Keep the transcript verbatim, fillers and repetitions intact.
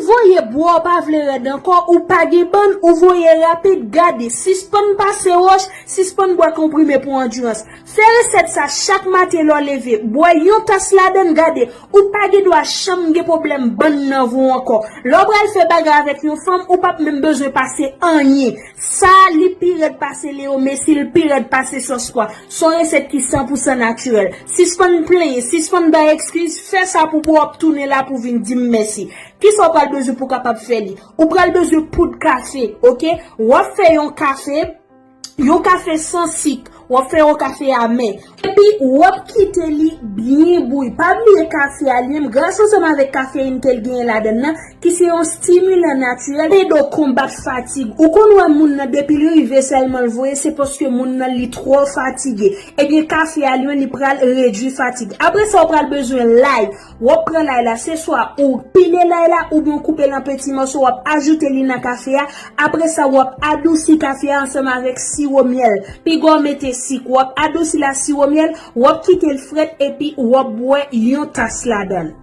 Voye bwè, ou pa vle rèd ankò, ou pa gen bann, ou voye rapid, gade, sispann pase wòch, sispann bwè konprime pou andirans. Fè resèt sa chak maten lè w leve, bwè yon tas ladann, gade, ou pa gen dwa janm gen pwoblèm bann nan vo ankò. Lè w pral fè bagay avèk yon fanm, ou p ap menm bezwen pase anyen. Sa, li pi rèd pase Leo Messi, li pi rèd pase sòs pwa. Se yon resèt ki san pou san natirèl. Sispann plenyen, sispann bay ekskiz, fè sa pou bwè w ap tounen la pou vin di m mèsi. Kisa w pral bezwen pou w kapab fè li? Ou pral bezwen poud kafe, oke? W ap fè yon kafe, yon kafe san sik, w ap fè yon kafe amè. Epi, w ap kite li byen bouyi. Pa bliye kafe a li menm, gras ansanm avèk kafeyin ke l genyen ladann nan, ki se yon stimilan natirèl, ede w konbat fatig. Ou konn wè moun nan depi l rive sèlman l voye, se paske moun nan li twò fatige. Ebyen, kafe a li menm, li pral redwi fatig. Apre sa, w pral bezwen lay. W ap pran lay la, se swa ou pile lay la, oubyen w koupe l an peti mòso, w ap ajoute li nan kafe a. Apre sa, w ap adousi kafe a ansanm avèk siwo myèl. Piga w mete sik, w ap adousi l a siwo myèl, w ap kite l frèt epi w ap bwè yon tas ladann.